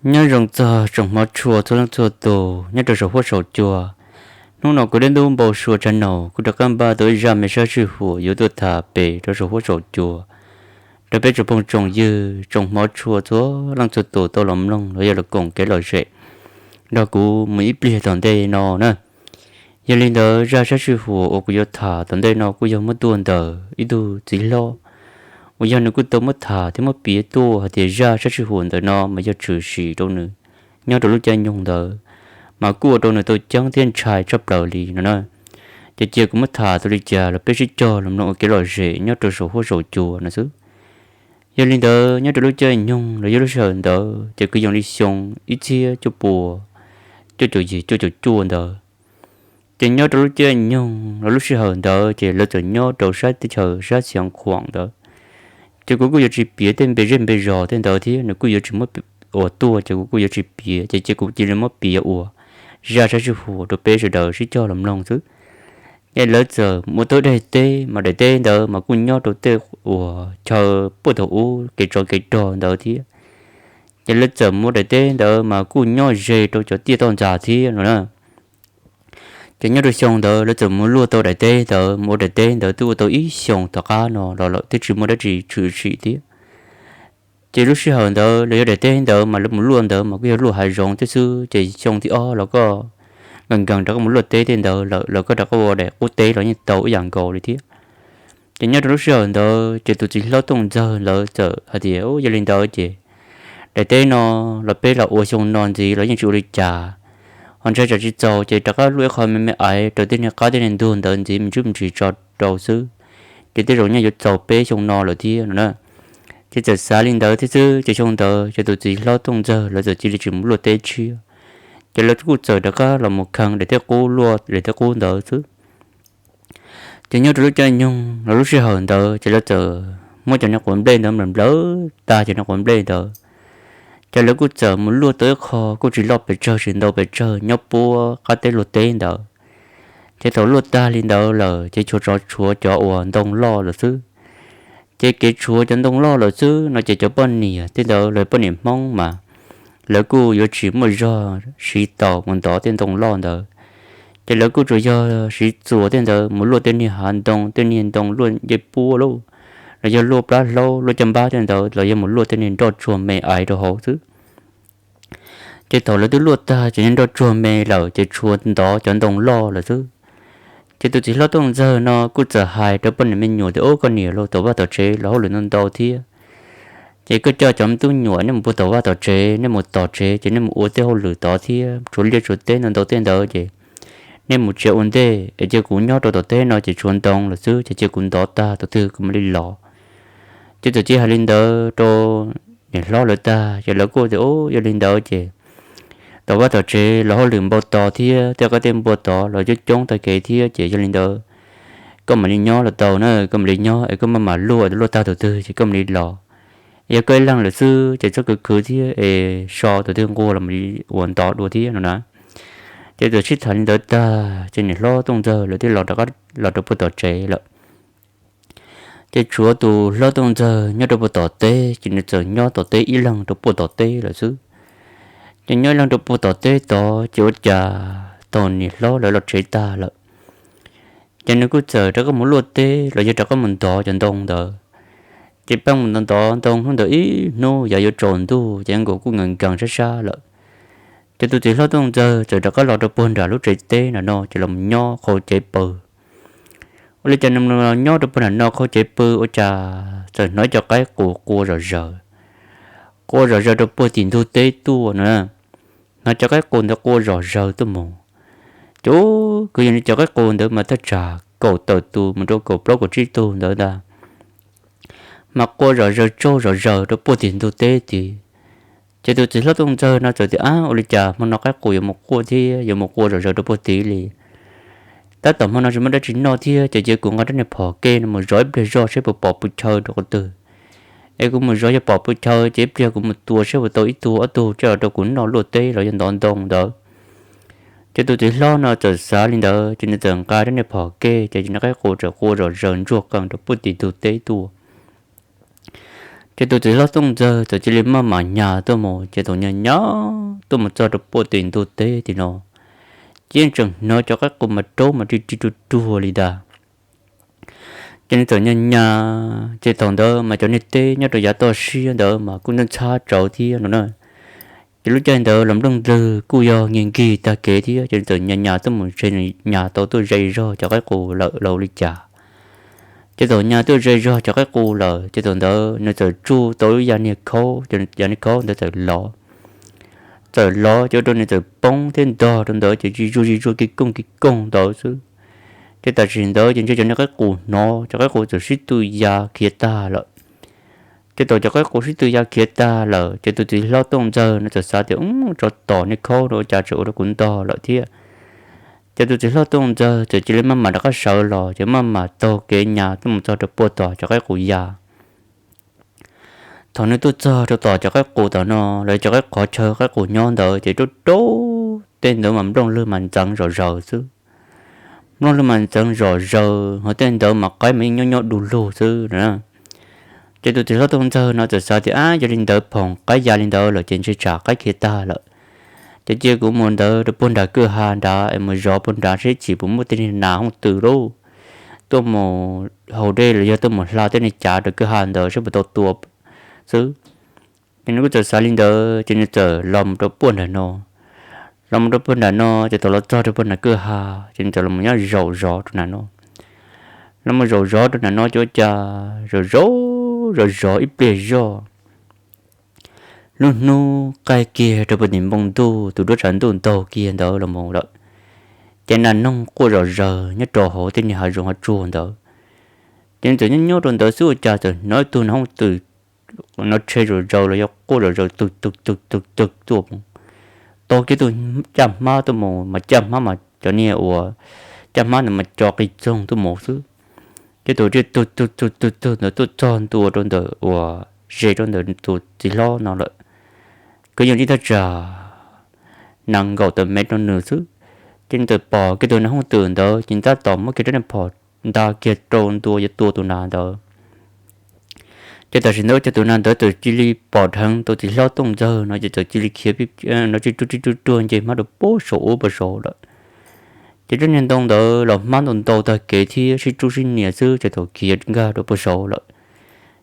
Nyob zoo txog tsoom hmov tshua txhua leej txhua tus nyob rau saum huab saum cua. Hnub no kuv dab ntub npau suav tsav naum kuv rov qab npaj tau ib zaj me sab sij huam yuav tuaj tham pem rau saum huab saum cua rau peb tsoom phooj tsoom ywg tsoom hmov tshua txhua leej txhua tus tau los mloog los yog los koom kev lom zem nrog kuv mus ib pliag tom ntej no na. Yog li ntawd zaj sab sij huam uas kuv yuav tham tom ntej no kuj yog muab tuaj ntawm ib tug txiv hlob uas yog nws kuj tau muab tham thiab muab piav tuaj hais tias zaj sab sij huam ntawm no mas yog tshwm sim rau nws nyob rau lub caij nyoog ntawd, mas kuj ua rau nws tau ceeb thiab ntshai tshaj plaws li no na. Ces cia kuv muab tham tau li cas los peb sib cog los mloog ua kev lom zem nyob rau saum huab saum cua no xwb. Yog li ntawd nyob rau lub caij nyoog los yog lub sij hawm ntawd ces kwv yees li xyoo ib txhiab cuaj pua cuaj caum yim cuaj caum cuaj ntawd. Ces nyob rau lub caij nyoog los lub sij hawm ntawd ces lawv txawm nyob rau sab teb chaws sab Xiav Khuam ntawd. Ces kuv kuj yuav tsis piav tej npe zej npe zos tej ntawd thiab nws kuj yuav tsis muab ua tuaj ces kuv kuj yuav tsis piav ces cia kuv cia li muab piav ua zaj sab sij huam rau peb sawv daws sib cog los mloog xwb. Ces lawv txawm mus ua tau daim teb mas daim teb ntawd mas kuj nyob rau tej uas chaw puag thaum ub kev tsov kev rog ntawd thiab. Ces lawv txawm mus ua daim teb ntawd mas kuj nyob ze rau cov tiaj toj ntxas thiab no na. Ces nyob rau xyoo ntawd lawv txawm mus luaj tau daim teb ntawd, mus ua daim teb ntawd twb ua tau ib xyoos tom qab no los lawm twb tsis muaj dab tsi tshwm sim thiab. Ces lub sij hawm ntawd los yog daim teb ntawd mas lawv mus luaj ntawd mas kuj yog luaj hav zoov thiab xwb, ces xyoo thib ob los koj nkees nkees rov qab mus luaj teb tej ntawd lawm los koj rov qab ua daim qub teb los yeej tau ib yam nkaus li thiab. Ces nyob rau lub sij hawm ntawd ces tus txiv hlob Tooj Ntxawg lawv txawm hais tias, Yog li ntawd ces daim teb no los peb los ua xyoo no ntxiv los yeej tsis ua li cas, ho ntshai tsam tsis txaus ces rov qab luaj ib qho me me aiv rau tej niag qab tej niag ntug ntawd ntxiv me ntsis me ntsis tso rau xwb, ces tej zaum nyaj yuav txaus peb xyoo no lawm thiab no na. Ces txawm xav li ntawd thiab xwb ces xyoo ntawd ces tus txiv hlob Tooj Ntxawg lawv txawm cia li tsis mus luaj teb tshiab, ces lawv kuj txawm rov qab los mus kheev daim teb qub, luaj daim teb qub ntawd xwb. Ces nyob rau lub caij nyoog los lub sij hawm ntawd ces lawv txawm muab cov niag quav nplej ntawd nplawm nplawm tag cov niag quav nplej ntawd, ces lawv kuj txawm mus luaj tau ib qho kuj tsis loj pes tsawg tsis ntau pes tsawg nyob puab qab teb luaj teb ntawd. Ces thaum luaj tag li ntawd lawm ces tsuas tshuav cov uas ntoo loj lawm xwb. Ces kev tshuav cov ntoo loj lawm xwb no ces cov poj niam tej ntawd los poj niam Hmoob mas lawv kuj yuav tsis muaj zog siv taus mus ntov tej ntoo loj ntawd, ces lawv kuj tsuas yog siv txuas tej ntawd mus luaj tej niag hav ntoo, tej niag ntoo luaj ncej puab lauj, los yog luaj plab hlaub luaj caj npab tej ntawd los yog mus luaj tej niag nroj tsuag me aiv rau hauv xwb. Ces thaum lawv twb luaj tag cov niag nroj tsuag me lawm ces tshuav ntov cov ntoo loj lawm xwb. Ces tus txiv hlob Tooj Ntxawg no kuj txawm hais rau poj niam me nyuam tias, Ub, koj niam lauj, tom vaj tom tsev los hauj lwm ntau ntau thiab, ces koj coj cov me tub nyuam nej mus puag tom vaj tom tsev, nej mus tom tsev ces nej mus ua tej hauj lwm tod thiab, tshuav liaj tshuav teb ntau ntau tej ntawd ces nej mus tsev ua ntej es cia kuv nyob rau tom teb no ces tshuav ntoo lawm xwb ces cia kuv ntov tag thaum twg kuv mam li los. Ces txawm cia hais li ntawd rau niam hlob lawv tag ces lawv kuj tias, Ub, yog li ntawd ces tom vaj tom tsev los hauj lwm npau tod thiab tej qab tej npua tod los coob coob tag kev thiab ces yog li ntawd koj mam li nyob los tau na, koj mam li nyob es koj maj mam luaj, luaj tag thaum twg ces koj mam li los. Yog koj ib leeg lawm xwb ces txhob khwv khwv thiab es so thaum twg nquag los mam li ua ntov dua thiab no na. Ces txawm sib tham li ntawd tag ces niam hlob Tooj Ntxawg lawv thiaj los rov qab los rau puag tom tsev lawm. Ces tshuav tus hlob Tooj Ntxawg nyob rau puag tom teb ces nws txawm nyob tom teb ib leeg rau puag tom teb lawm xwb. Ces nyob ib leeg rau puag tom teb tod ces ua cas thaum niam hlob lawv los tsev tag lawm ces nws kuj txawm rov qab mus luaj teb los yog rov qab mus ntov cov ntoo ntawd. Ces pheej mus ntov ntov ntoo hnub ntawd ib hnub yav yuav tsaus ntuj ces nkaus kuj nkees nkees sab sab lawm. Ces tus txiv hlob Tooj Ntxawg txawm rov qab los rau puag nram lub tsev teb nram no ces los nyob qhau cev pw. Ua li cas nws los nyob rau puag nram no qhau cev pw ua cas txawm hnov cov qaib qus qua zom zaws, qua zom zaws rau puag tim ntug teb tuaj no na. Hnov cov qaib qus ntawd qua zom zaws tuaj mus. Ces kwv yees li cov qaib qus ntawd mas thaj tsam kaum tawm tus mus rau kaum plaub kaum tsib tug ntawd ntag, mas qua zom zaws tsaug zom zaws rau puag tim ntug teb tid. Ces tus txiv hlob Tooj Ntxawg no txawm tias, Ab, ua li cas hmo no qaib qus yuav mus quaj thiab yuav mus qua zom zaws rau puag tid li? Tab tom hmo no tsis muaj dab tsi noj thiab ces cia kuv nqa rab niag phom ke no mus zov ib pliag zoj seb puas pom pw chaw rau qhov twg. Es kuv mus zov yog pom pw chaw ces ib pliag kuv mus tua seb puas tau ib tug ob tug coj los rau kuv noj luaj teb los yog ntov ntoo ntawd. Ces tus txiv hlob no txawm xav li ntawd ces nws txawm nqa rab niag phom ke ces niag qaib qus txawm qua zom zaws ntsuag qees rau puag tim ntug teb tuaj. Ces tus txiv hlob Tooj Ntxawg txawm cia li maj mam nyas tuaj mus, ces thaum nyas nyas tuaj mus txog rau puag tim ntug teb tim no, ces yeej tseem hnov cov qaib qus mas raub mas ri ri ruag ruag li ntag. Ces nws txawm nyas nyas, ces thaum ntawd mas cov niag teb nyob rau yav toj siab ntawd mas kuj ntxhab ntxhab tsawv thiab no na. Ces lub caij ntawd los nplooj dlwg kuj yog nkig nkig tag kev thiab, ces nws txawm nyas nyas tuaj mus ntshe nws nyas tau tuaj ze zog cov qaib qus lawm los ua li cas. Ces thaum nyas tuaj ze zog cov qaib qus lawm, ces thaum ntawd nws txawm tsuj tau lub yav niag khaub, ces yav niag khaub ntawd txawm lov. Txawm lov ces ua rau nws txawm poob thiab ntog rau ntawd ces zig zuag zig zuag ki kooj ki kooj ntawd xwb. Ces tam sim ntawd ces ntshe cov niag qaib qus hnov, cov qaib qus txawm sib tw ya khiav tag lawm. Ces thaum cov qaib qus sib tw ya khiav tag lawm, ces tus txiv hlob Tooj Ntxawg no txawm xav tias, Ub, tsov tom niag khaub no ua cas tseem ua rau kuv ntog lawm thiab. Ces tus txiv hlob Tooj Ntxawg txawm cia li maj mam rov qab sawv los, ces maj mam taug kev nyas tuaj mus txog rau puag tom cov qaib qus ya. Thaum nws tuaj txog rau tom cov qaib qus tom no, los cov qaib qhov chaw qaib qus nyob ntawd ces raub raub tej ntawd mas nplooj lwg mas ntxeev zom zaws xwb. Nplooj lwg mas ntxeev zom zaws, hos tej ntawd mas qaib mas yeej nyob nyob du lug xwb na. Ces tus txiv hlob Tooj Ntxawg no txawm xav tias, Ab, yog li ntawd phoom qaib ya li ntawd lawm ces ntshe tsam qaib khiav tag lawm. Ces cia kuv mus ntawd rau puag nram kwj ha nrad es mus zov puag nrad seb chim puas muaj tej niag nas hooj twm lauj, tuaj mus haus dej los yog tuaj mus hla tej niag cav rau kwj ha ntawd seb puas tau tua xwb. Ces nws kuj txawm xav li ntawd ces nws txawm los mus rau puag nram no. Los mus rau puag nram no ces thaum los txog rau puag nram kwj ha, ces nws txawm los mus nyob zaum zov rau nram no. Los mus zaum zov rau nram no ces ua cas zaum zov, zaum zov ib pliag zoj, lub hnub qaij kiag rau puag tim npoo ntuj, tus duab tshav ntuj ntaug kiag ntawd los mus lawm, ces nas noog quaj zom zaws nyob rau hauv tej niag hav zoov hav tsuag ntawd. Ces nws txawm nyob nyob rau ntawd xwb ua cas txawm hnov ib tug nas hooj twm nrov tshe zom zaws los yog quaj zom zaws tug tug tug tug tug tuaj mus, taug kiag tus caj hmab tuaj mus, mas caj hmab mas cov niag uas caj hmab ntawd mas co qis txoog tuaj mus xwb. Ces tus tsiaj tug tug tug tug tug ntawd tuaj txog ntua rau ntawm uas ze rau ntawm tus txiv hlob no lawm, kwv yees li thaj tsam nees nkaum tawm mev rau nws xwb. Ces nws txawm pom kiag tus nas hooj twm ntawd ces tab tom muab kiag rab niag phom nta kiag rau ntua yuav tua tus nas ntawd. Ces tam sim ntawd ces tus nas ntawd txawm cia li pom dheev tus txiv hlob Tooj Ntxawg no ces txawm cia li khiav, no tsiv ruag tsiv ruag ruag nce hmab rau puag saum ub puag saud lawm. Ces rab niag ntoo ntawd los hmab ntau ntau tag kev thiab sib tsub sib nias xwb ces thaum khiav nkag rau puag saud lawm.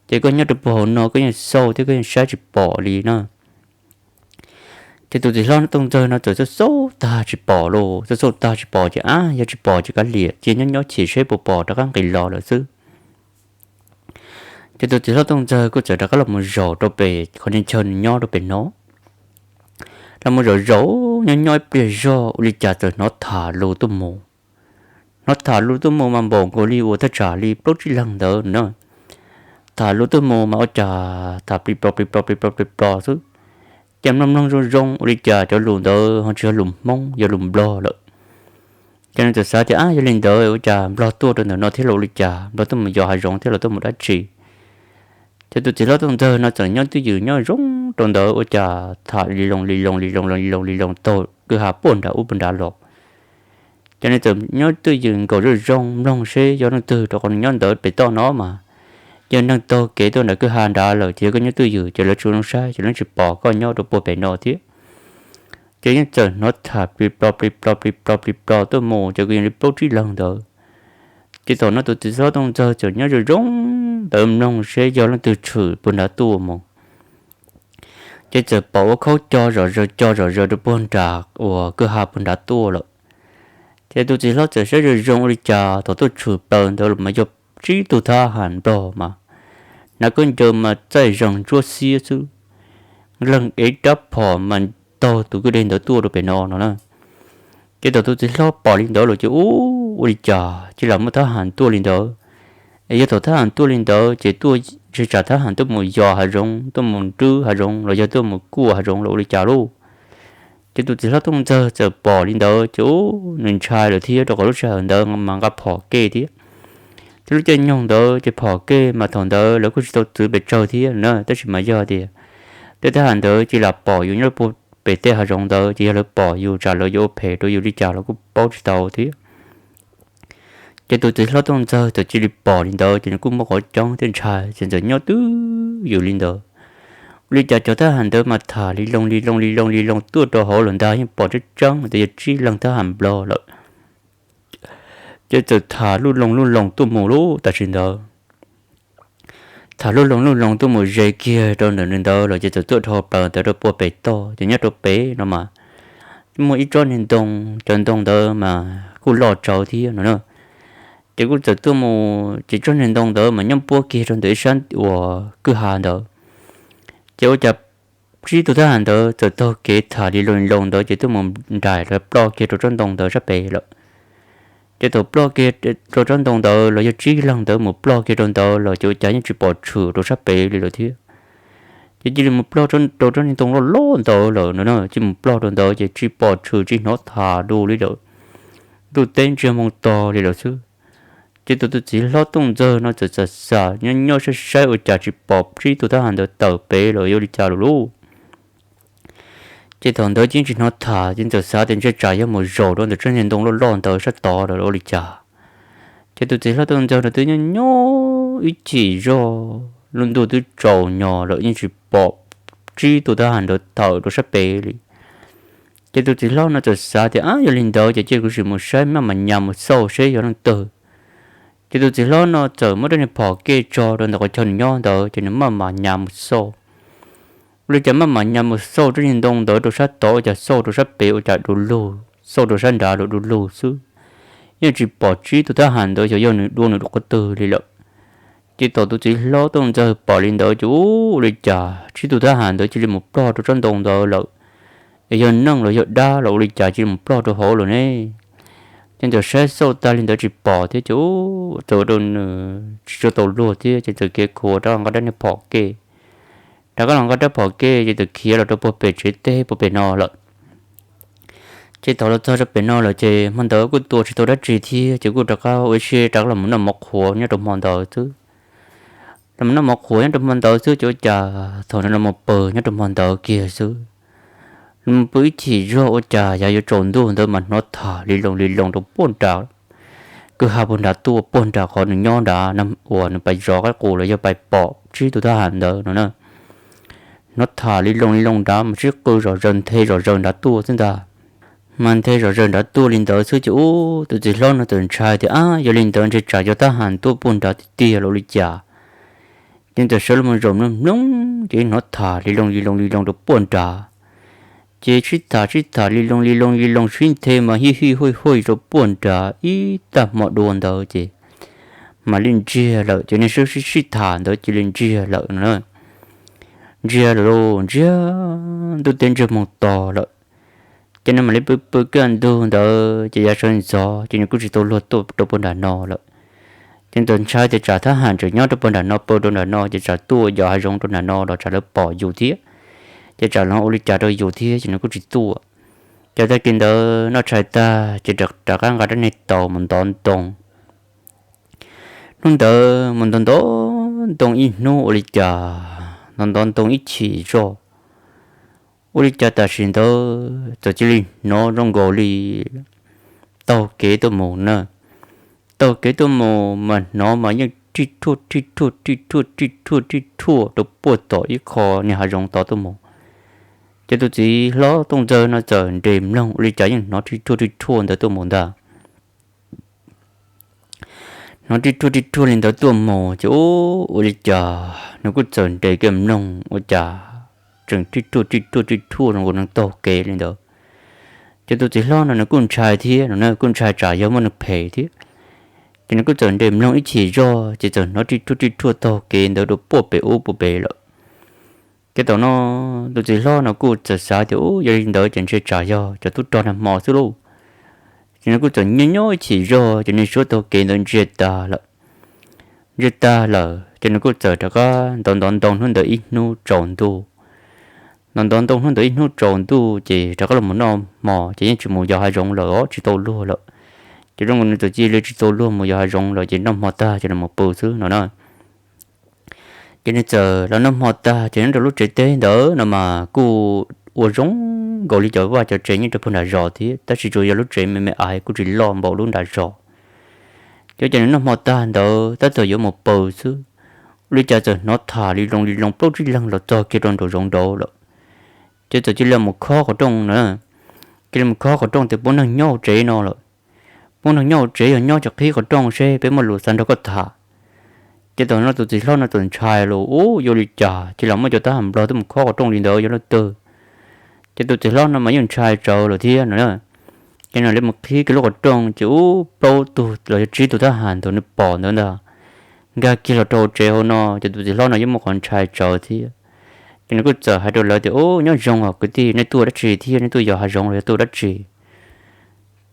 Ces koj nyob rau puag hauv no koj yeej xauj thiab koj yeej saib tsis pom li na. Ces tus txiv hlob Tooj Ntxawg no txawm xauj xauj tag tsis pom lauj, xauj xauj tag tsis pom ces ab yog tsis pom ces kav liam cia nyob nyob chim seb puas pom rov qab nqis los lawm xwb. Ces tus txiv hlob Tooj Ntxawg kuj txawm rov qab los mus zaum rau pem qhov niag chaw nws nyob rau pem no. Los mus zaum zaum nyob nyob ib pliag zog ua li cas txawm hnov tham lus tuaj mus. Hnov tham lus tuaj mus mas npaum nkaus li uas thaj tsam li plaub tsib leeg ntawd na. Tham lus tuaj mus mas ua cas tham plis plos plis plos plis plos plis plos xwb. Ces mloog mloog zoo zoo ua li cas cov lus ntawd ho tsis yog lus Hmoob, yog lus Nplog lawm. Ces nws txawm xav tias ab yog li ntawd ua cas Nplog tuaj rau ntawm no thiab los ua li cas, Nplog tuaj mus yos hav zoov thiab los tuaj mus dab tsi. Ces tus txiv hlob Tooj Ntxawg no txawm nyob twj ywm nyob zoo rau ntawd ua cas tham li loo li loo li loo li loo li loo taug kwj ha puag nram ub puag nrad los. Ces nws txawm nyob twj ywm nkaum zoo zoo mloog seb yog leej twg rau qhov nws nyob ntawd pem toj no mas, yog neeg taug kev tuaj nram kwj ha nrad lawm ces yog koj nyob twj ywm ces lawv tsis zoo saib ces lawv tsis pom koj nyob rau puag pem no thiab. Ces yeej txawm hnov tham plis plos plis plos plis plos plis plos tuaj mus ces kwv yees li plaub tsib leeg ntawd. Ces thaum no tus txiv hlob Tooj Ntxawg txawm nyob zoo zoo ntawd mloog seb yog leej twg tshwm puag nrad tuaj mus. Ces txawm pom ua khaub co zom zaws co zom zaws rau puag nram uas kwj ha puag nrad tuaj lawm. Ces tus txiv hlob txawm saib zoo zoo ua li cas thaum tuaj tshwm plaws ntawd los mas yog tsib tug thab ham Nplog mas hnav khaub ncaws mas txaij zees ntsuab xiab xwb, leeg ev rab phom mas taug tus kwj deg ntawd tuaj rau pem no no na. Ces thaum tus txiv hlob pom li ntawd los ces ub, ua li cas cia li muaj thab ham tuaj li ntawd. Es yog thaum thab ham tuaj li ntawd ces tuaj ntshe tsam thab ham tuaj mus yos hav zoov, tuaj mus nrwb hav zoov los yog tuaj mus kuaj hav zoov los ua li cas lauj. Ces tus txiv hlob Tooj Ntxawg txawm pom li ntawd ces ub, nws ntshai lawm thiab rau qhov lub sij hawm ntawd mas nqa phom kej thiab. Thiab lub caij nyoog ntawd ces phom kej mas thaum ntawd lawv kuj tsis tau txwv pes tsawg thiab na, tab sis mas yog tias tej thab ham ntawd cia li pom yus nyob puag pem tej hav zoov ntawd ces yog lawv pom yus tsam lawv yuav ua phem rau yus li cas los kuj paub tsis tau thiab. Ces tus txiv hlob Tooj Ntxawg txawm cia li pom li ntawd ces nws kuj muaj qhov coob thiab ntshai ces txawm nyob twj ywm li ntawd. Ua li cas cov thab ham ntawd mas tham li loo li loo li loo li loo tuaj rau hauv lawm ntag, yeej pom tseeb tseeb tias yog tsib leeg thab ham Nplog lawm. Ces txawm tham lub loo lub loo tuaj mus lub tam sim ntawd. Tham lub loo lub loo tuaj mus ze kiag rau ntawm nws ntawd los ces txawm tuaj dhau plaws ntawd rau puag pem toj, ces nyob rau pem no mas muaj ib tsob niag ntoo, cov ntoo ntawd mas kuj loj tsawv thiab no na. Ces kuj txawm tuaj mus ces tsob niag ntoo ntawd mas nyob puab kiag rau ntawm ib sab uas kwj ha ntawd. Ces ua cas tsib tug thab ham ntawd txawm taug kev tham li loo li loo ntawd ces tuaj mus nraim los ploj kiag rau tsob ntoo ntawd sab pem lawm. Ces thaum ploj kiag rau tsob ntoo ntawd los yog tsib leeg ntawd mus ploj kiag rau ntawd los ces ua cas yeej tsis pom tshwm rau sab pem li lawm thiab. Ces cia li mus ploj rau tsob niag ntoo loj loj ntawd lawm no na, cia li mus ploj rau ntawd ces tsis pom tshwm tsis hnov tham dua li lawm. Ntuj teb ntsiag moo to li lawm xwb. Ces tus tus txiv hlob Tooj Ntxawg no txawm txawm xav nyob nyob saib saib ua cas tsis pom tsib tug thab ham ntawd tawm pem los yog ua li cas lawm lauj. Ces thaum ntawd ces yeej tsis hnov tham ces txawm xav tias ntshe tsam yog mus zaum rau ntawm tsob niag ntoo loj loj ntawd sab tod lawm ua li cas. Ces tus txiv hlob Tooj Ntxawg no twb nyob nyob ib chim zog lub ntuj twb tsaus nyos lawm yeej tsis pom tsib tug thab ham ntawd tawm rau sab pem li. Ces tus txiv hlob no txawm xav tias, ab, yog li ntawd ces cia kuv sim mus saib maj mam nyas mus xauj seb yog leej twg. Ces tus txiv hlob no txawm muab rab niag phom kej tso rau ntawm qhov chaw nws nyob ntawd ces nws maj mam nyas mus xauj. Ua li cas maj mam nyas mus xauj rau niag ntoo ntawd rau sab tod ua cas xauj rau sab pem ua cas du lug, xauj rau sab nrad los du lug xwb. Yeej tsis pom tsib tug thab ham ntawd xyov yog nws dua nws rau qhov twg li lawm. Ces thaum tus txiv hlob Tooj Ntxawg pom li ntawd ces ua li cas tsib tug thab ham ntawd cia li mus ploj rau tsob ntoo ntawd lawm. Es yog neeg los yog dab los ua li cas cia li mus ploj rau hauv lawm ne? Ces ntawm saib xauj tag li ntawd tsis pom thiab ces txawm ua rau nws tsis tshua tau luag thiab ces txawm khiav khuav rov qab nqa rab niag phom kej. Rov qab los nqa rab phom kej ces txawm khiav los rau puag pem tsev teb puag pem no lawm. Ces thaum los txog rau pem no lawm ces hmo ntawd kuj tua tsis tau dab tsi thiab ces kuj rov qab ua ib siab rov qab los mus noj mov qhuav nyob rau hmo ntawd xwb. Los mus noj mov qhuav nyob rau hmo ntawd xwb ces ua cas thaum nws los mus pw nyob rau hmo ntawd kiag xwb, los mus pw ib chim zog ua cas yav yuav tsaus ntuj ntawd mas hnov tham li loo li loo rau puag nram kwj ha puag nrad tuaj, puag nram qhov nws nyob nrad uas nws pais zov qaib qus los yog pais pom tsib tug thab ham ntawd no na. Hnov tham li loo li loo nrad mas sib qw zom zaws nthe zom zaws nrad tuaj xwb ntag. Mas nthe zom zaws nrad tuaj li ntawd xwb ces ub, tus txiv hlob no txawm ntshai tias, ab, yog li ntawd ntshe tsam yog thab ham tuaj puag nrad tiag tiag los ua li cas. Ces txawm sawv los mus zaum mloog mloog ces hnov tham li loo li loo li loo rau puag nrad. Ces sib tham sib tham li loo li loo li loo sib nthe mas hij hij huj huj rau puag nrad ib tag hmo dua ntawd ces mam li ntsiag lawm ces nej sib sib tham ntawd cia li ntsiag lawm no. Ntsiag lawm lauj, ntsiag ntuj teb ntsiag moog to lawm. Ces nws mam li pw pw kaj ntug ntawd ces yav sawv ntxov ces nws kuj tsis tau luag tuaj rau puag nram no lawm. Ces ntxawm ntshai tias tsam thab ham tseem nyob rau puag nram no, pw rau nram no ces tsam tuaj yos hav zoov rau nram no los tsam lawv pom yus thiab, ces tsam lawv ua li cas rau yus thiab ces nws kuj tsis tuaj. Ces tag kis ntawd noj tshais tag ces rov qab nqa rab niag taus mus ntov ntoo. Hnub ntawd mus ntov ntov ntoo ib hnub ua li cas, ntov ntov ntoo ib chim zog, ua li cas tam sim ntawd txawm cia li hnov zoo nkaus li taug kev tuaj mus na. Taug kev tuaj mus mas hnov mas yeej rij rhuaj rij rhuaj rij rhuaj rij rhuaj rij rhuaj rau puag tom ib qho niag hav zoov tod tuaj mus. Ces tus txiv hlob Tooj Ntxawg no txawm nres mloog ua li cas yeej hnov rij rhuaj rij rhuaj ntawd tuaj mus ntag. Hnov rij rhuaj rij rhuaj li ntawd tuaj mus ces ub, ua li cas nws kuj txawm nres kiag mloog ua cas tseem rij rhuaj rij rhuaj rij rhuaj zoo nkaus nws taug kev li ntawd. Ces tus txiv hlob no nws kuj ntshai thiab no na, kuj ntshai tsam yog muaj neeg phem thiab. Ces nws kuj txawm nres mloog ib chim zog ces txawm hnov rij rhuaj rij rhuaj taug kev ntawd rau puag pem ub puag pem lawm. Ces thaum no tus txiv hlob no kuj txawm xav tias ub, yog li ntawd ces ntshe tsam yog cov tub rog nag hmo xwb lauj. Ces nws kuj txawm nyob nyob ib chim zog ces nws suav taug kev ntawd ntsiag tag lawm. Ntsiag tag lawm ces nws kuj txawm rov qab ntov ntov ntoo hnub ntawd ib hnub tsaus ntuj. Ntov ntov ntoo hnub ntawd ib hnub tsaus ntuj ces rov qab los mus noj hmo ces yeej tsis mus yos hav zoov lawm os, tsis tau luag lawm. Ces zoo nkaus nws txawm cia li tsis tau luag mus yos hav zoov lawm ces noj hmo tag ces los mus pw xwb no na. Ces nws txawm los noj hmo tag ces nyob rau lub tsev teb ntawd no mas kuj ua zoo nkaus li cov vaj cov tsev nyob rau puag nram zos thiab, tab sis tsuas yog lub tsev me me ais kuj tsis loj npaum lub nram zos. Ces ua cas nws noj hmo tag ntawd tab tom yuav mus pw xwb, ua li cas txawm hnov tham li loo li loo plaub tsib leeg los txog kiag rau nraum zoov nraud lawm. Ces txawm cia li mus khob qhov rooj na, cia li mus khob qhov rooj tias, Pub neeg nyob hauv tsev no lawm, pub neeg nyob hauv tsev, yog nyob ces qhib qhov rooj seb peb muaj lus xav nrog koj tham. Ces thaum no tus txiv hlob no txawm ntshai los, Ub, yuav ua li cas cia li muaj cov thab ham nplog tuaj mus khob qhov rooj li ntawd, yog leej twg? Ces tus txiv hlob no mas yeej ntshai tsawv lawm thiab no. Ces nws cia li mus qhib kiag lub qhov rooj ces ub, plaub tug los yog tsib tug thab ham ntawd nws pom ntawd ntag, nkag kiag los rau tsev hauv no. Ces tus txiv hlob no yeej muaj qhov ntshai tsawv thiab. Ces nws kuj txawm hais rau lawv tias, Ub, nyob zoo os kwv tij, nej tuaj dab tsi thiab, nej tuaj yos hav zoov los yog tuaj dab tsi?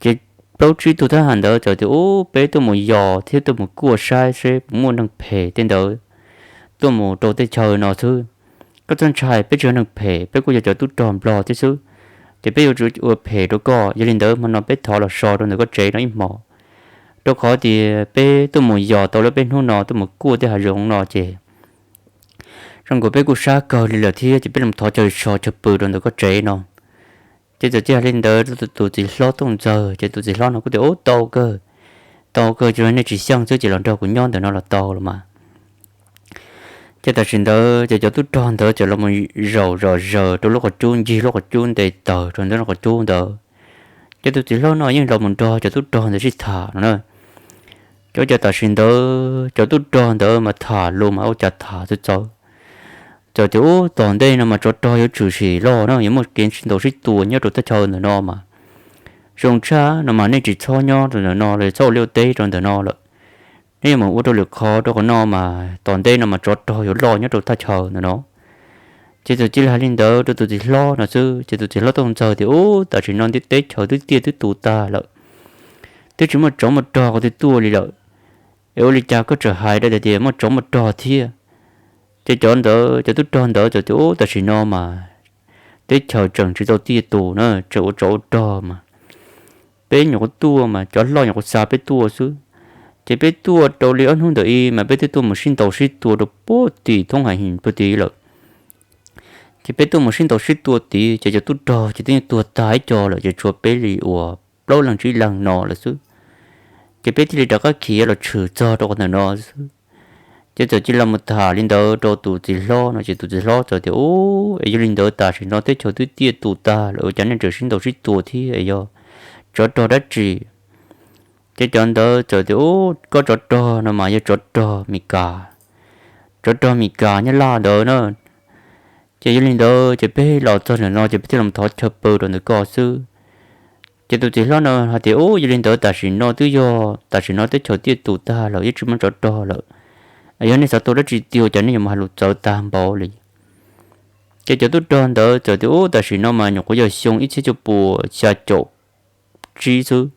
Ces plaub tsib tug thab ham ntawd txawm tias, Ub, peb tuaj mus yos thiab tuaj mus kuaj saib seb puas muaj neeg phem tej ntawd tuaj mus rau tej chaw no xwb. Koj txhob ntshai, peb tsis yog neeg phem, peb kuj yog cov tub rog nplog thiab xwb. Ces peb yuav tsum ua phem rau koj, yog li ntawd hmo no peb thov los so rau ntawm koj tsev no ib hmos, rau qhov tias peb tuaj mus yos tau lawm, peb hnub no tuaj mus kuaj tej hav zoov no ces zoo nkaus peb kuj sab kawg li lawm thiab, ces peb los thov chaw so chaw pw rau ntawm koj tsev no. Ces txawm cia li hais li ntawd rau tus txiv hlob Tooj Ntxawg, ces tus txiv hlob no kuj tias, Ub, tau kawg, tau kawg, tsuas yog nej tsis xyeej xwb ces los nrog kuv nyob ntawm no los tau los mas. Ces tam sim ntawd ces cov tub rog ntawd txawm los mus zaum zom zaws rau lub qhov cub, ncig lub qhov cub nte taws rau ntawm lub qhov cub ntawd. Ces tus txiv hlob no yeej los mus nrog cov tub rog ntawd sib tham no na. Ces ua cas tam sim ntawd cov tub rog ntawd mas tham lus mas ua cas tham txawv txawv. Txawm tias, Ub, tom ntej no mas tsov rog yuav tshwm sim loj na, yuav muaj kev sib ntaus sib tua nyob rau thaj chaw ntawm no mas. Zoo tshaj no mas nej tsis txhob nyob rau ntawm no lawm, txhob ua liaj ua teb rau ntawm no lawm. Nej yuav mus ua rau lwm qhov rau qhov no mas tom ntej no mas tsov rog yuav loj nyob rau thaj chaw ntawm no. Ces txawm cia li hais li ntawd rau tus txiv hlob no xwb, ces tus txiv hlob Tooj Ntxawg tias, Ub, tam sim no ntiaj teb chaws twb tiaj twb tus tag lawm, twb tsis muaj tsov muaj rog qhov twg tuaj li lawm. Es ua li cas koj tseem hais rau tias muaj tsov muaj rog thiab? Ces cov ntawd, cov tub rog ntawd txawm tias, Ub, tam sim no mas teb chaws tseem tsis tau tiaj tus na, tseem ua tsov ua rog mas peb nyuam qhuav tuaj mas cov hlob nyuam qhuav xa peb tuaj xwb. Ces peb tuaj rau li ob hnub ntawm ib mas peb twb tuaj mus sib ntaus sib tua rau puag tim thoob ha him puag tid lawm. Ces peb tuaj mus sib ntaus sib tua tid ces cov tub rog ces twb yeej tuag tag ib co lawm, ces tshuav peb li uas plaub leeg tsib leeg no lawm xwb. Ces peb thiaj li rov qab khiav los tshwm txog rau qhov ntawm no xwb. Ces txawm cia li los mus tham li ntawd rau tus txiv hlob no, ces tus txiv hlob txawm tias, Ub, es yog li ntawd tam sim no teb chaws twb tiaj tus tag lawm, ua cas nej tseem sib ntaus sib tua thiab, yog tsov rog dab tsi? Ces cov ntawd txawm tias, Ub, koj tsov rog no mas yog tsov rog Mis Kas, tsov rog Mis Kas Nyab Laj ntawd na. Ces yog li ntawd ces peb los txog ntawm no ces peb thiaj los thov chaw pw rau ntawm koj xwb. Ces tus txiv hlob no hais tias, Ub, yog li ntawd tam sim no twb yog tam sim no teb chaws tiaj tus tag lawm, yeej tsis muaj tsov rog lawm. Yog nej xav tau dab tsi tiag cas nej yuav mus hais lus txawv tag npaum li? Ces cov tub rog ntawd txawm tias, Ub, tam sim no mas nyuam qhuav yog xyoo ib txhiab cuaj puas xya caum tsib xwb.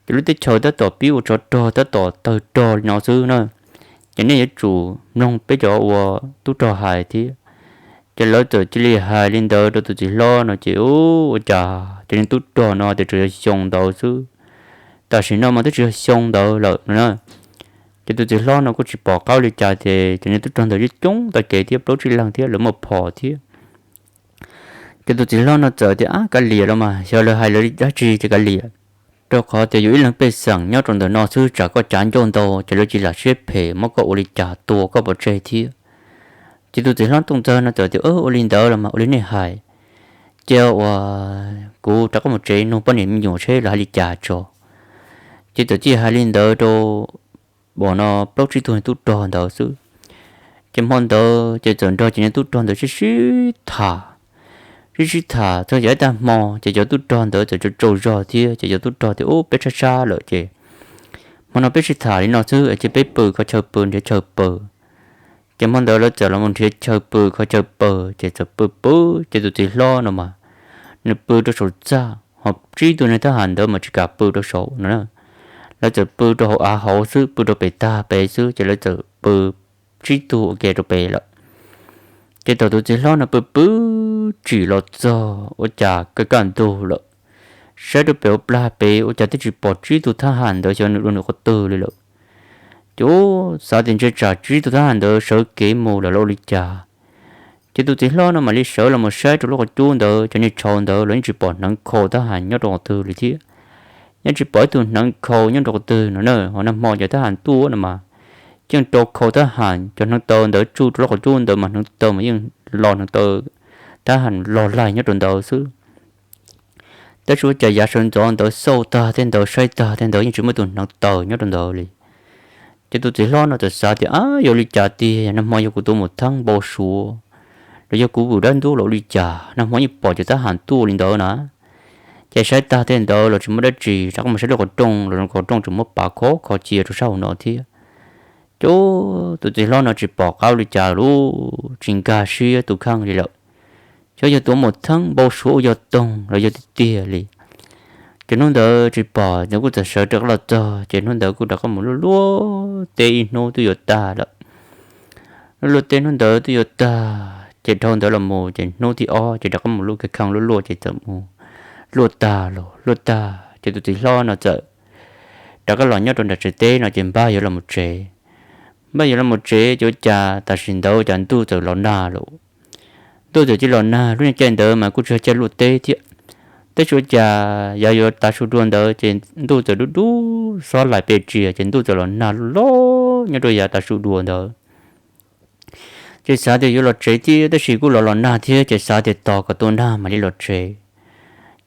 Ces lub teb chaws tab tom pib ua tsov rog, tab tom tawg rog li no xwb na. Ces nej yuav tsum mloog peb cov ua tub rog hais thiab. Ces lawv txawm cia li hais li ntawd rau tus txiv hlob no ces, Ub, ua cas cov niag tub rog no tias tseem yog xyoo ntawd xwb, tam sim no mas twb tsis yog xyoo ntawd lawm no na. Ces tus txiv hlob no kuj tsis pom qab li cas ces cov niag tub rog ntawd yeej coob tag kev thiab, plaub tsib leeg thiab, lawv muaj phom thiab. Ces tus txiv hlob no txawm tias, Ab, kav liam los mas, yog lawv hais lawv dab tsi ces kav liam, rau qhov tias yus ib leeg pej xeem nyob rau ntawm no xwb, tsam koj cav ncauj ntau ces lawv tsis lam siab phem muab koj ua li cas tua koj pov tseg thiab. Ces tus txiv hlob Tooj Ntxawg no txawm tias, Ua li ntawd los mas ua li nej hais, cia uas kuv rov qab mus tsev nug poj niam me nyuam seb lawv hais li cas tso. Ces txawm cia li hais li ntawd rau uas no plaub tsib tug tub rog ntawd xwb. Ces hmo ntawd ces txawm nrog cov niag tub rog ntawd sib sib tham, sib sib tham txog yav ib tag hmo ces cov tub rog ntawd txawm tsaug tsaug zog thiab ces cov tub rog tias, Ub, peb sab sab lawm ces hmo no peb sib tham li no xwb ces peb pw kho chaw pw, nrhiav chaw pw. Ces hmo ntawd lawv txawm los mus nrhiav chaw pw kho chaw pw ces txawm pw pw, ces tus txiv hlob no mas nws pw rau saum txaj, ho tsib tug niag thab ham ntawd mas tsis kam pw rau saum no na. Lawv txawm pw rau hauv av hauv xwb, pw rau pem tag pem xwb ces lawv txawm pw tsib tug ua ke rau pem lawm. Ces thaum tus txiv hlob no pw pw tsim los txog ua cas kaj kaj ntug lawm, saib rau pem hauv plag pem ua cas twb tsis pom tsib tug thab ham ntawd xyov nws dua nws qhov twg li lawm. Ces ub, xav tias ntshe tsam tsib tug thab ham ntawd sawv kev mus lawm los ua li cas. Ces tus txiv hlob no mam li sawv los mus saib rau lub qhov cub ntawd, cov niag tshauv ntawd los yeej tsis pom hneev kho thab ham nyob rau qhov twg li thiab. yeej tsis pom ib tug hneev khau nyob rau qhov twg no na. Ho nag hmo cov thab ham tuaj no mas yeej rau khau thab ham, cov hneev taw ntawd tsuj rau lub qhov cub ntawd mas hneev taw mas yeej los hneev taw, thab ham los laig nyob rau ntawd xwb. Tab sis ua cas yav sawv ntxov ntawd xauj tag tej ntawd saib tag tej ntawd yeej tsis muaj tus hneev taw nyob rau ntawd li. Ces tus txiv hlob no txawm xav tias, Ab, yog li cas tiag, nag hmo yog kuv tus maum theeb npau suav los yog kuv vwm dab ntub los ua li cas, nag hmo yeej pom cov thab ham tuaj li ntawd na. Ces saib tag tej ntawd los tsis muaj dab tsi, rov qab mus saib lub qhov rooj los qhov rooj tseem muab pav khov kho cia rau sab hauv no thiab. Ces tus txiv hlob no tsis pom qab ua li cas lub, tsis nkag siab tus kheej li lawm. Xyov yog tus maum theeb npau suav ua yog toog los yog tiag tiag li. Ces hnub ntawd tsis pom, nws kuj txawm sawv rov qab los txog, ces hnub ntawd kuj rov qab mus luaj luaj teb ib hnub twb yuav tag lawm. Luaj luaj teb hnub ntawd twb yuav tag, ces dhau ntawd los mus ces hnub thib ob ces rov qab mus luaj kiag kheej luaj luaj ces txawm mus luaj tag los luaj tag ces tus txiv hlob no txawm rov qab los nyob rau nram tsev teb no ces npaj yuav los mus tsev. Npaj yuav los mus tsev ces ua cas tam sim ntawd ua cas ntuj txawm los nag lawm. Ntuj txawm cia los nag, lub caij ntawd mas kuj tsis yog caij luaj teb thiab. Tab sis ua cas yav yuav tav su dua ntawd ces ntuj txawm dub dub xob laim pes tsias ces ntuj txawm los nag loj nyob rau yav tav su dua ntawd. Ces xav tias yuav los tsev thiab tab sis kuj los los nag thiab ces xav tias tos kom tua nag mam li los tsev.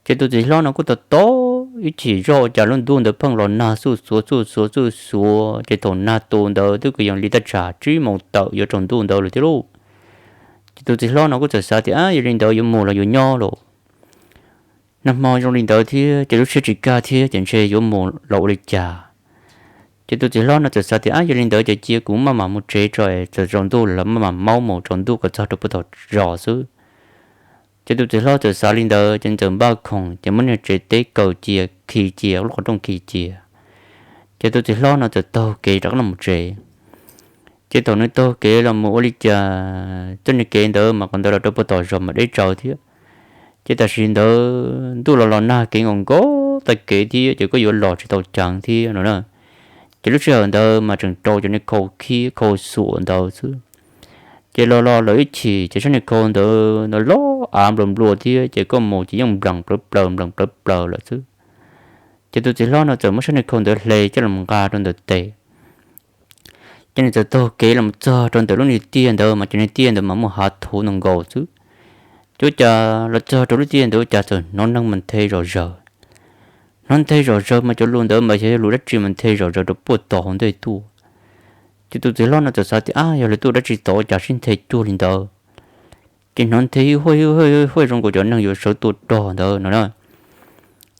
Ces tus txiv hlob no kuj tos tos ib chim zoj ua cas lub ntuj ntawd pheej los nag xuj xuav xuj xuav xuj xuav ces thaum nag tu ntawd twb kwv yees li thaj tsam tsib moos tawm yuav tsaus ntuj ntawd lawm thiab lauj. Ces tus txiv hlob no kuj txawm xav tias, Ab, yog li ntawd yuav mus los yuav nyob lauj? Nag hmo zoo li ntawd thiab ces lub siab tsis kaj thiab ces ntshe yuav mus los ua li cas. Ces tus txiv hlob no txawm xav tias, Ab, yog li ntawd ces cia kuv maj mam mus tsev tso, txawm tsaus ntuj los maj mam maub mus tsaus ntuj kom txog rau puag tom zos xwb. Ces tus txiv hlob txawm xav li ntawd ces txawm npaj khoom ces muab niag tsev teb kaw cia khi cia, lub qhov rooj khi cia. Ces tus txiv hlob no txawm taug kev rov qab los mus tsev. Ces thaum nws taug kev los mus ua li cas txoj niag kev ntawd mas qhov ntawd los rau puag tom zos mas deb tsawv thiab. Ces tam sim ntawd ntuj los los nag kev nkaus nkaus tag kev thiab ces kuj yuav los tsis tau ceev thiab no na. Ces lub sij hawm ntawd mas tseem rau cov niag khau khiab khau xuam ntawd xwb. Ces los los lawm ib chim ces sab niag khau ntawd los av nplua nplua thiab ces koj mus ces yeej nplees plawv plaws nplees plawv plaws lawm xwb. Ces tus txiv hlob no txawm muab sab niag khau ntawd hle coj los nqa rau ntawm tes. Ces nws txawm taug kev los txog rau ntawm lub niag tiaj ntawd mas cov niag tiaj ntawd mas muaj hav thuv nkaus xwb. Ces ua cas los txog rau lub tiaj ntawd ua cas txawm hnov neeg mas nthe zom zaws. Hnov nthe zom zaws mas cov lus ntawd mas xyov yog lus dab tsi mas nthe zom zaws rau puag tom hauv ntej tuaj. Ces tus txiv hlob no txawm xav tias, Ab, yog lawv tuaj dab tsi tod ua cas sib nthe cuag li ntawd? Ces hnov nthe hib huaj hib huaj zoo nkaus cov neeg yuav sawv tua rog ntawd no na.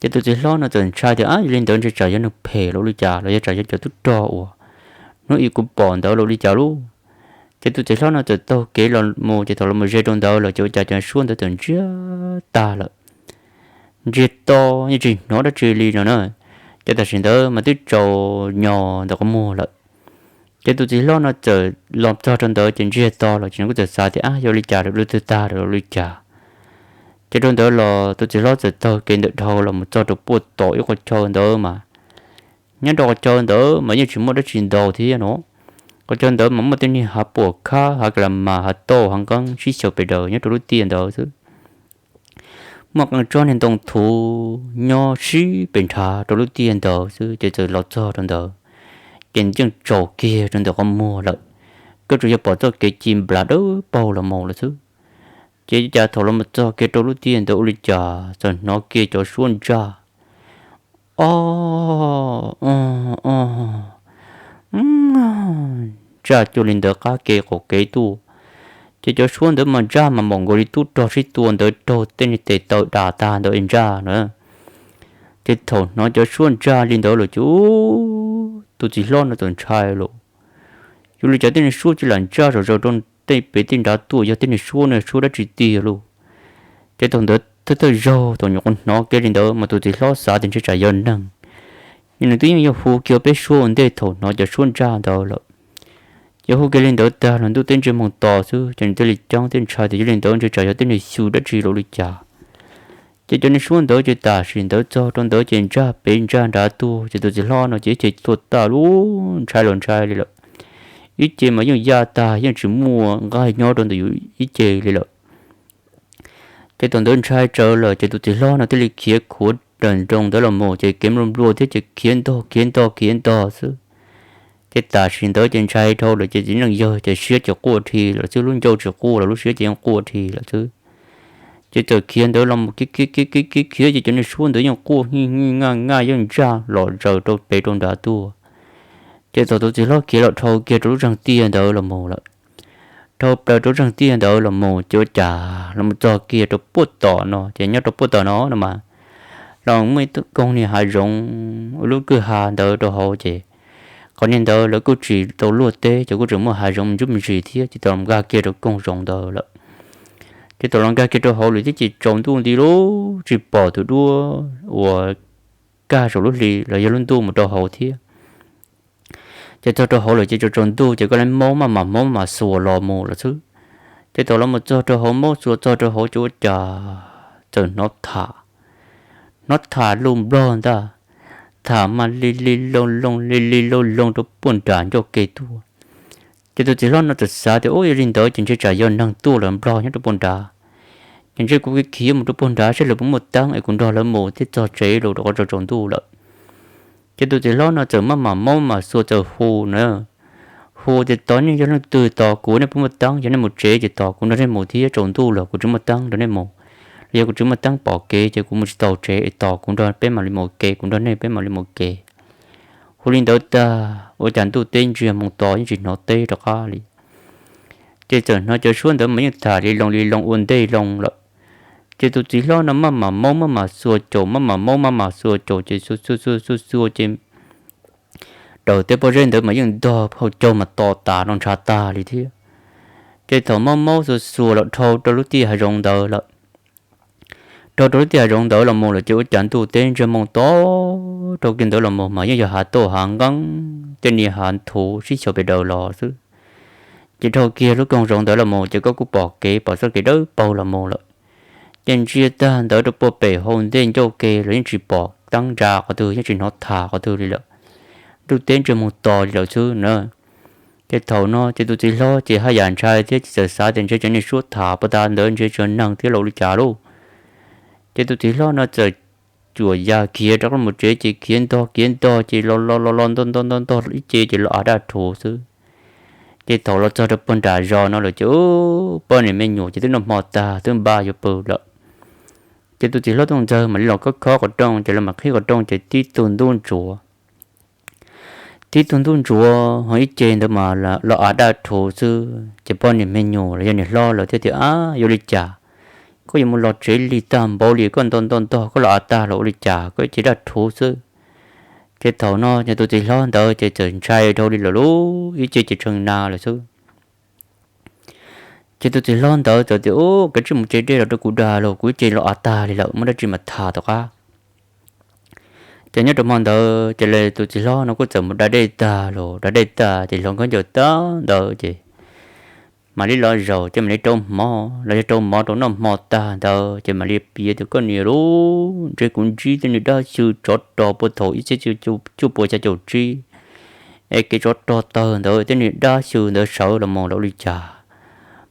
Ces tus txiv hlob no txawm ntshai tias, Ab, yog li ntawd ntshe tsam yog neeg phem los ua li cas los yog tsam yog cov tub rog uas hnub ib kuv pom ntawd los ua li cas lauj? Ces tus txiv hlob no txawm taug kev los mus ces thaum los mus ze rau ntawd lawm ces ua cas cov suab ntawd txawm ntsiag tag lawm. Ntsiag to, yeej tsis hnov dab tsi li no na. Ces tam sim ntawd mas twb tsaus nyo ntawm qhov muag lawm. Ces tus txiv hlob no txawm los txog rau ntawd ces ntsiag to lawm ces nws kuj txawm xav tias, Ab, yog li cas lawm, lub twg tag lawm los ua li cas? Ces rau ntawd los tus txiv hlob txawm taug kev ntawm dhau los mus txog rau puag tom ib qhov chaw ntawd mas nyob rau qhov chaw ntawd mas yeej tsis muaj dab tsi ntau thiab no. Qhov chaw ntawd mas muaj tej niag hav puam khab, hav ka la mas, hav tauj, hav nqeeb sib xyaw pes daws nyob rau lub tiaj ntawd xwb. Muaj qee tsob niag ntoo thuv nyob sib pes nrhav rau lub tiaj ntawd xwb ces txawm los txog rau ntawd ces yeej tsaus kiag rau ntawm qhov muag lawm. Koj tsuas yog pom txoj kev ci nplav dawb paug los mus lawm xwb. Ces cas thaum los mus txog kiag rau lub tiaj ntawd ua li cas txawm hnov kiag cov suab ntsaj, o, o, o, ntsaj cuag li ntawd qab kev qaum kev tuaj. Ces cov suab ntawd mas ntsaj mas npaum nkaus li tub rog sib tua ntawd raug tej niag tes taw da tag ntawd ntsaj na. Ces thaum hnov cov suab ntsaj li ntawd lawm ces tus txiv hlob no txawm ntshai lawm. Yuav li cas tej niag suab cia li ntsaj zom zaws rau tej pem tej nrad tuaj, yog tej niag suab no suab dab tsi tiag lauj? Ces thaum ntawd thawj thawj zaug thaum nyuam qhuav hnov kiag li ntawd mas tus txiv hlob xav tias ntshe tsam yog neeg, ces nws twb yeej yog hu kiag peb suab ua ntej thaum hnov cov suab ntsaj ntawd lawm. Ces hu kiag li ntawd tag los ntuj teb ntsiag moog to xwb ces nws thiaj li ceeb thiab ntshai tias yog li ntawd ntshe tsam yog tej niag xyw dab tsi los li cas. Ces cov niag suab ntawd ces tam sim ntawd txog rau ntawd ces ntsaj pem ntsaj nrad tuaj ces tus txiv hlob no ces ib ce tuaj tag lub ntshai los ntshai li lawm. Ib ce mas yeej yaj tag yeej tsis muaj nqaij nyob rau ntawm yus ib ce li lawm. Ces thaum ntawd ntshai tsawv lawm ces tus txiv hlob no thiaj li khiav khuav daws nroo ntawd los mus ces kev nplua nplua thiab ces khiav ntog khiav ntog khiav ntog xwb. Ces tam sim ntawd ces ntshai dhau lawm ces txiv neej yawg ces siab ces quaj dhi lawm xwb, lub ncauj tsis quaj los lub siab ces yeej quaj dhi lawm xwb. Ces txawm khiav ntawd los mus khiav khiav khiav khiav khiav ces cov niag suab ntawd yeej quaj nyij nyij nyaj nyaj yeej ntsaj los zaws rau pem rau nrad tuaj. Ces thaum tus txiv hlob khiav los dhau kiag rau lub zeeg tiaj ntawd los mus lawm, dhau plaws rau lub zeeg tiaj ntawd los mus ces ua cas los mus txog kiag rau puag tom no ces nyob rau puag tom no no mas los muaj ib koog niag hav zoov ua lub kwj ha ntawd rau hauv ces qhov niag ntawd lawv kuj tsis tau luaj teb ces kuj tseem muaj hav zoov me ntsuab me ntsis thiab ces tau los nkag kiag rau koog zoov ntawd lawm. Ces tau los nkag kiag rau hauv lawm thiab ces tsaus ntuj nti lub tsis pom tus duab uas kaj saum lub hli los yog lub ntuj mus rau hauv thiab. Ces txog rau hauv lawm ces tsaus tsaus ntuj ces koj le maub maj mam maub maj mam xuas los mus lawm xwb. Ces thaum los mus txog rau hauv maub xuas txog rau hauv ces ua cas txawm hnov tham, hnov tham lus nplog ntag, tham mas li li loo loo li li loo loo rau puag nram ncauj ke tuaj. Ces tus txiv hlob no txawm xav tias ub yog li ntawd ces ntshe tsam yog neeg tuaj lawv nplog nyob rau puag nrad, ces ntshe kuv khiav mus rau puag nrad saib lawv puas muaj teeb es kuv nrog lawv mus thiab txog tsev los rau qhov tsaus tsaus ntuj lawm. Ces tus txiv hlob no txawm maj mam maub maj mam xuas txawm hu na, hu tias tos nej yog leej twg tos kuv nej puas muaj teeb, yog nej mus tsev ces tos kuv nrog nej mus thiab, tsaus ntuj los kuv tsis muaj teeb nrog nej mus, los yog kuv tsis muaj teeb pom kev ces kuv mus tsis tau tsev es tos kuv nrog peb mam li mus kev, kuv nrog nej peb mam li mus kev. Hu li ntawd tag ua cas ntuj teb ntsiag moo to yeej tsis hnov teb rov qab li. Ces txawm hnov cov suab ntawd mas yeej tham li loo li loo ua ntej loo lawm. Ces tus txiv hlob no maj mam maub maj mam xuas caum, maj mam maub maj mam xuas caum ces xuas xuas xuas xuas xuas ces daws tej pob zeb ntawd mas yeej ntog hauv caug mas to tas no ntshav tag li thiab. Ces thaum maub maub xuas xuas los dhau rau lub tiaj hav zoov ntawd lawm, dhau rau lub tiaj hav zoov ntawd los mus lawm ces ua cas ntuj teb ntsiag moo to, dhau kiag ntawd los mus mas yeej yog hav toj hav nqeeb tej niag hav nthuv sib xyaw pes daws los xwb. Ces dhau kiag lub koog zoov ntawd los mus ces koj kuj pom kev pom txoj kev dawb paug los mus lawm. Ces ntsia tag ntawd rau puag pem hauv ntej ncauj ke los yeej tsis pom teeb ntsa qhov twg, yeej tsis hnov tham qhov twg li lawm. Ntuj teb ntsiag moo to li lawm xwb na. Ces thaum no ces tus txiv hlob ces haj yam ntshai thiab ces txawm xav tias ntshe cov niag suab tham puag ta ntawd ntshe tsis yog neeg thiab los ua li cas lauj. Ces tus txiv hlob no txawm cuam ya khiav rov qab mus tsev ces khiav ntog khiav ntog ces los los los los ntog ntog ntog ntog ib ce ces los av daj rhuv xwb. Ces thaum los txog rau puag nram zos no lawm ces poj niam me nyuam ces twb noj hmo tag twb npaj yuav pw lawm. Ces tus txiv hlob Tooj Ntxawg mam li los khob khob qhov rooj ces los mam qhib qhov rooj ces tib tug ntub ntsuav, tib tug ntub ntsuav ho ib ce ntawd mas los av daj rhuv xwb. Ces poj niam me nyuam los yog niam hlob lawv thiaj tias, ab, yuav li cas, koj yuav mus los tsev lig tag npaum li koj ntog ntog ntog koj los av tag los ua li cas koj ib ce daj rhuv xwb. Ces thaum no ces tus txiv hlob ntawd ces txawm ntshai dhau li lawm lauj, ib ce ces tshee na lawm xwb. Ces tus txiv hlob ntawd txawm tias, ub, kav tsij mus ce dej los rau kuv da los kuv ib ce los av tag li lawm, muaj dab tsi mam tham tom qab. Ces nyob rau hmo ntawd ces tus txiv hlob no kuj txawm mus da dej tag los da dej tag ces hluas nkauj ncaws tag ntawd ces mam li los zaum ces mam li rau hmov los yog rau mov rau noj hmo tag ntawd ces mam li piav tias, koj niam lauj, ntshe kuv ntsib tej niag dab xyw tsov rog puag thaum ib txhiab cuaj pua xya caum tsib es kev tsov rog tawg ntawd tej niag dab xyw ntawd sawv los mus los ua li cas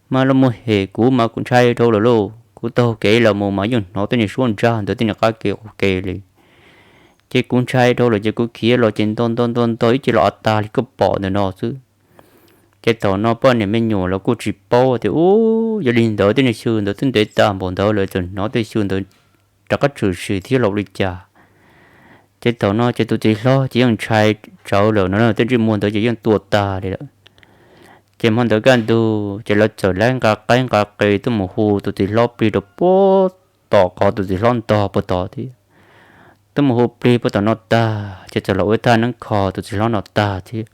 mas los mus hem kuv mas kuv ntshai dhau lawm lauj. Kuv taug kev los mus mas yeej hnov tej niag suab ntsag ntawd tej niag qab ke qub ke li. Ces kuv ntshai dhau lawm ces kuv khiav los ces ntog ntog ntog ntog ib ce los av tag li koj pom ntawm no xwb. Ces thaum no poj niam me nyuam los kuj tsis paub tias, ub, yog li ntawd tej niag xyw ntawd twb ntev tag npaum ntawd lawm txawm hnov tej xyw ntawd rov qab tshwm sim thiab los ua li cas. Ces thaum no ces tus txiv hlob ces yeej ntshai tsawv lawm no, tej ntsej muag ntawd ces yeej tua tag li lawm. Ces hmo ntawd kaj ntug ces lawv txawm laib nqa qaib nqa qe tuaj mus hu tus txiv hlob plig rau puag tom qhov tus txiv hlob ntog puag tod thiab. Tuaj mus hu plig puag tom no tag ces txawm los ua ib thaj neeb kho tus txiv hlob no tag thiab.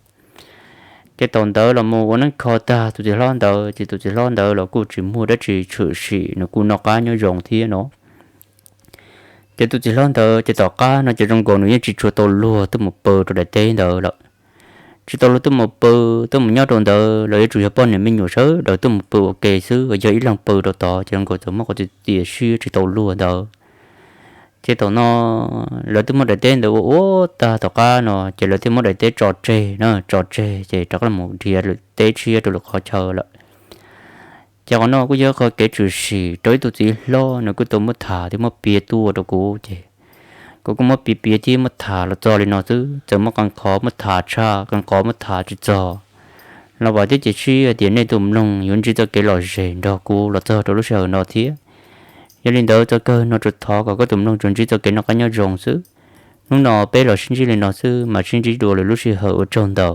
Ces thaum ntawd los mus ua neeb kho tag tus txiv hlob ntawd ces tus txiv hlob ntawd los kuj tsis muaj dab tsi tshwm sim, nws kuj noj qab nyob zoo thiab no. Ces tus txiv hlob ntawd ces tom qab no ces zoo nkaus nws yeej tsis tshua tau luag tuaj mus pw rau daim teb ntawd lawm. Tsis tau luag tuaj mus pw, tuaj mus nyob rau ntawd los yuav tsum yog poj niam me nyuam sawv daws tuaj mus pw ua ke xwb, yog ib leeg pw rau tod ces zoo nkaus txawm muaj qhov tias tias siab tsis tau luag ntawd. Ces thaum no lawv twb muab daim teb ntawd ua ua tag tom qab no ces lawv thiaj muab daim teb tso tseg na, tso tseg ces rov qab mus nrhiav lwm teb tshiab rau lwm qhov chaw lawm. Ces qhov no kuj yog qhov kev tshwm sim rau ib tug txiv hlob nws kuj tau muab tham thiab muab piav tuaj rau kuv ces Kuv kuj muab piav piav thiab muab tham los txog li no xwb, txawm muab qee qhov muab tham tshaj, qee qhov muab tham tsis txog los vam thiab cia siab hais tias nej tus mloog yuav ntsib txoj kev lom zem nrog kuv los txog rau lub sij hawm no thiab. Yog li ntawd txoj kawg no tsuas thov kom koj tus mloog tsuas ntsib txoj kev noj qab nyob zoo xwb. Hnub no peb los sib ntsib li no xwb, mam sib ntsib dua lwm lub sij hawm, ua tsaug ntau.